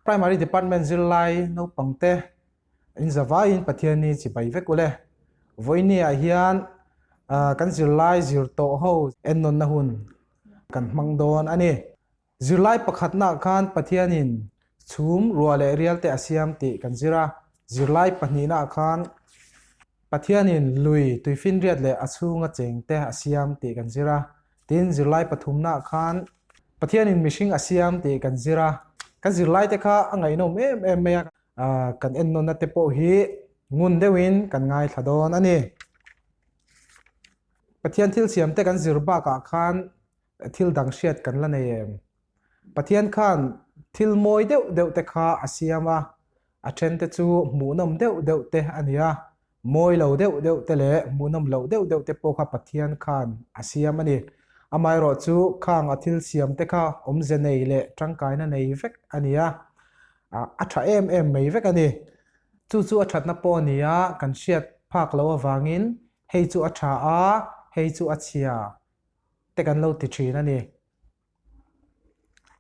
Primary Department zirlai naupangte in zavaiin Pathianni chibai vek ule. Vawiini ah hian kan zirlai zir tawh ho ennawnna hun kan hmang dawn a ni. Zirlai pakhatnaah khan Pathianin chhum ruah leh rial te a siam tih kan zir a. Zirlai pahnihnaah khan Pathianin lui tuifinriat leh a chhunga cheng te a siam tih kan zir a. Tin, zirlai pathumnaah khan Pathianin mihring a siam tih kan zir a. Kan zirlai te kha a ngaihnawm em em mai a. Kan ennawnna te pawh hi ngun deuhin kan ngaithla dawn a ni. Pathian thil siam te kan zir bakah khan Thil dang hriat kan la nei em? Pathian khan thil mawi deuh deuh te kha a siam a, a then te chu hmuhnawm deuh deuh te a ni a, mawi lo deuh deuh te leh hmuhnawm loh deuh deuh te pawh kha Pathian khan a siam a ni. Amaherawh chu khang a thil siam te kha awmze nei leh tangkaina nei vek a ni a, a tha em em mai vek a ni. Chu chu a thatna pawh a ni a, kan hriat phak loh avangin hei chu a tha a, hei chu a chhia. te kan lo ti thin a ni.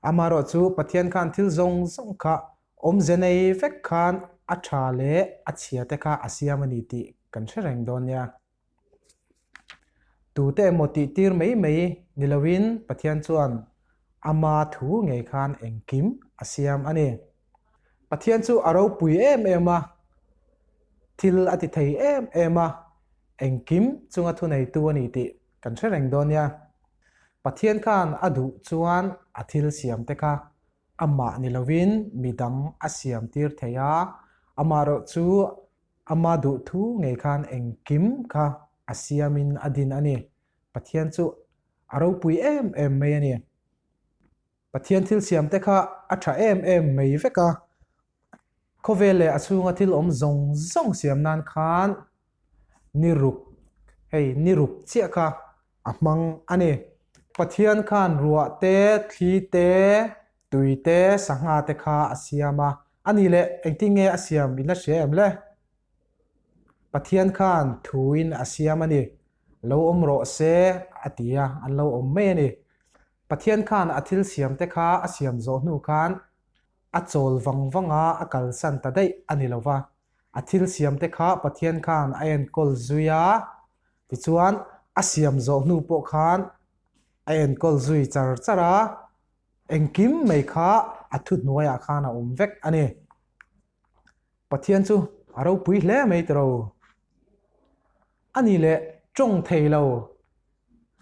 Amaherawh chu Pathian khan thil zawng zawng kha awmze nei vek khan a tha leh a chhia te kha a siam a ni tih kan hre reng dawn nia. Tute emaw tih tir mai mai ni loin Pathian chuan ama thu ngei khan engkim a siam a ni. Pathian chu a ropui em em a, thil a ti thei em em a, engkim chunga thuneitu a ni tih Kan hre reng dawn nia. Pathian khan a duh chuan a thil siam te kha amah ni lovin midang a siam tir thei a, amaherawh chu ama duh thu ngei khan engkim kha a siamin a din a ni. Pathian chu a ropui em em mai a ni. Pathian thil siam te kha a tha em em mai vek a, Khawvel leh a chhunga thil awm zawng zawng siam nan khan ni ruk, hei ni ruk chiah kha a hmang a ni. Pathian khan ruah te, thli te, tui te, sangha te kha a siam a. A nih leh engtin nge a siam in la hria em le? Pathian khan thuin a siam a ni. Lo awm rawh se a ti a, an lo awm mai a ni. Pathian khan a thil siam te kha a siam zawh hnu khan A chawl vang vang a, a kalsan ta daih a ni lo va. A thil siam te kha Pathian khan a enkawl zui a, tichuan a siam zawh hnu pawh khan a enkawl zui char char a, engkim mai kha a thuhnuaiah khan a awm vek a ni. Pathian chu a ropui hle mai tiro. A ni leh tawng thei lo,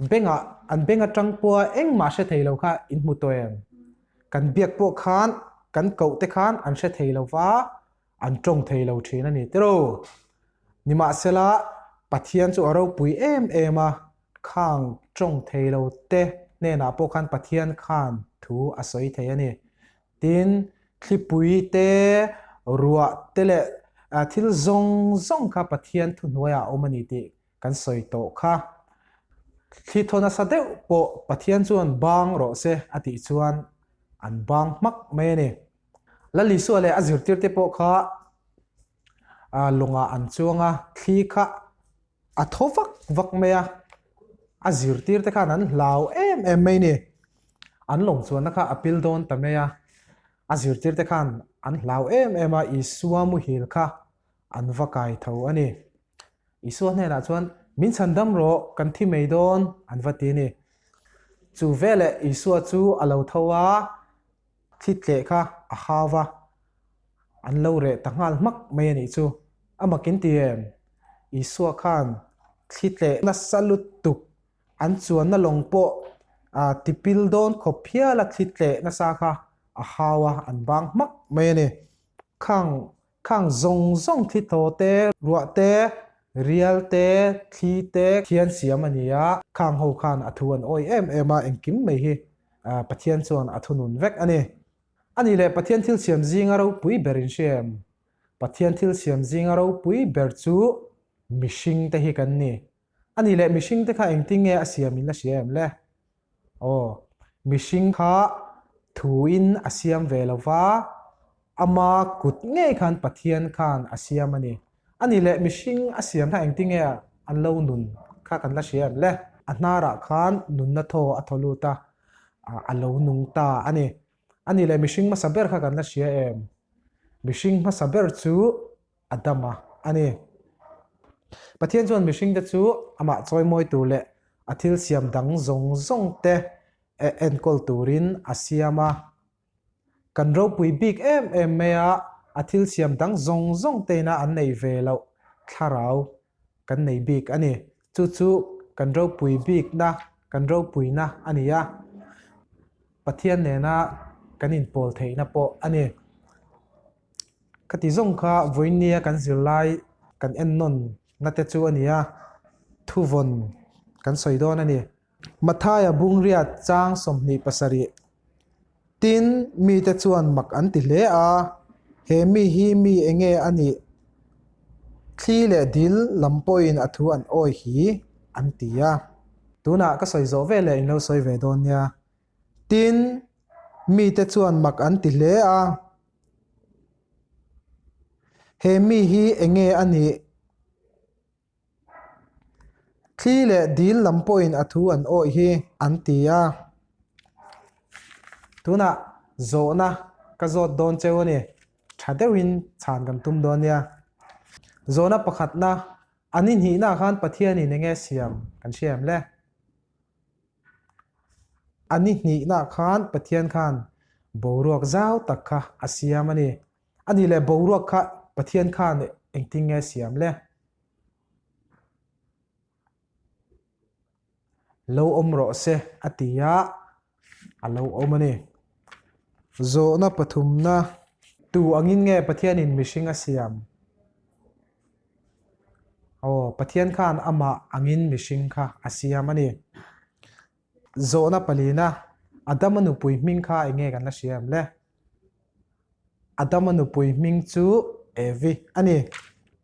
bengah an beng atang pawha engmah hre thei lo kha in hmu tawh em? Kan biak pawh khan kan koh te khan an hre thei lo va, an tawng thei lo thin a ni tiro. Nimahsela Pathian chu a ropui em em a, khang tawng thei lo te hnenah pawh khan Pathian khan thu a sawi thei a ni. Tin, thlipui te, ruah te leh thil zawng zawng kha Pathian thuhnuaiah a awm a ni tih kan sawi tawh kha. Thli thaw nasa deuh pawh Pathian chuan bang rawh se a tih chuan an bang hmak mai a ni. Lal Isua leh a zirtirte pawh kha lawngah an chuang a, thli kha A thaw vak vak mai a, a zirtir te khan an hlau em em mai ni. An lawng chuanna kha a pil dawn ta mai a, a zirtir te khan an hlau em em a, Isua muhil kha an va kai tho a ni. Isua hnenah chuan, Min chhan dam rawh, kan thi mai dawn, an va ti a ni. Chu veleh Isua chu a lo tho a, Thli tleh kha a hau va, an lo reh ta nghal hmak mai a nih chu. A makin ti em? Isua khan thli tleh nasa lutuk, an chuanna lawng pawh tipil dawn khawp hiala thli tleh nasa kha a hau a, an bang hmak mai a ni. Khang Khang zawng zawng thli thaw te, ruah te, rial te, thli te thian siam a ni a, khang ho khan a thu an awih em em a, engkim mai hi Pathian chuan a thunun vek a ni. A nih leh Pathian thil siam zinga ropui ber in hria em? Pathian thil siam zinga ropui ber chu mihring te hi kan ni. A nih leh mihring te kha engtin nge a siam in la hria em le? Aw, mihring kha thuin a siam ve lo va, ama kut ngei khan Pathian khan a siam a ni. A nih leh mihring a siam kha engtin nge an lo nun kha kan la hria em le? A hnarah khan nunna thaw a thaw lut a, a lo nung ta a ni. A nih leh mihring hmasa ber kha kan la hria em? Mihring hmasa ber chu Adama a ni. Pathian chuan mihringte chu amah chawimawi tur leh a thil siam dang zawng zawng te enkawl turin a siam a. Kan ropui bik em em mai a, a thil siam dang zawng zawng teina an nei ve loh thlarau kan nei bik a ni. Chu chu kan ropui bikna, kan ropuina a ni a, Pathian nena kan inpawl theihna pawh a ni. Khati zawng kha vawinia kan zirlai kan ennawn na te chu a ni a, thuvawn kan sawi dawn a ni. Mathaia Bungriat chang 27 Tin, mite chuan mak an ti hle a, He mi hi mi enge a nih? Thli leh dil lam pawhin a thu an awi hi, an ti a. Tunah ka sawi zawh veleh in lo sawi ve dawn nia. Tin, mite chuan mak an ti hle a, He mi hi enge a nih? Thli leh dil lam pawhin a thu an awih hi an ti a. Tunah zawhna ka zawt dawn cheu a ni. Tha deuhin chhan kan tum dawn nia. Zawhna pakhatna, A ni hnihnaah khan Pathianin enge siam kan hria em le? A ni hnihnaah khan Pathian khan boruak zau tak kha a siam a ni. A nih leh boruak kha Pathian khan engtin nge siam le? Lo awm rawh se a ti a, a lo awm a ni. Zawhna pathumna, Tu angin nge Pathianin mihring a siam? Aw, Pathian khan amah angin mihring kha a siam a ni. Zawhna palina, Adama nupui hming kha eng nge kan la hria em le? Adama nupui hming chu Evi a ni.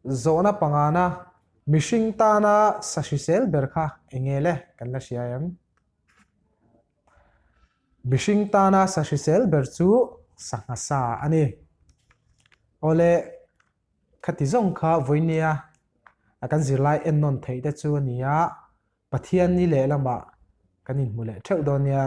Zawhna pangana, Mihring tana sa hrisel ber kha eng nge le kan la hria em? Mihring tana sa hrisel ber chu sangha sa a ni. Awle, khati zawng kha vawinia kan zirlai ennawn theih te chu a ni a, Pathian ni lehlamah kan inhmu leh theuh dawn nia.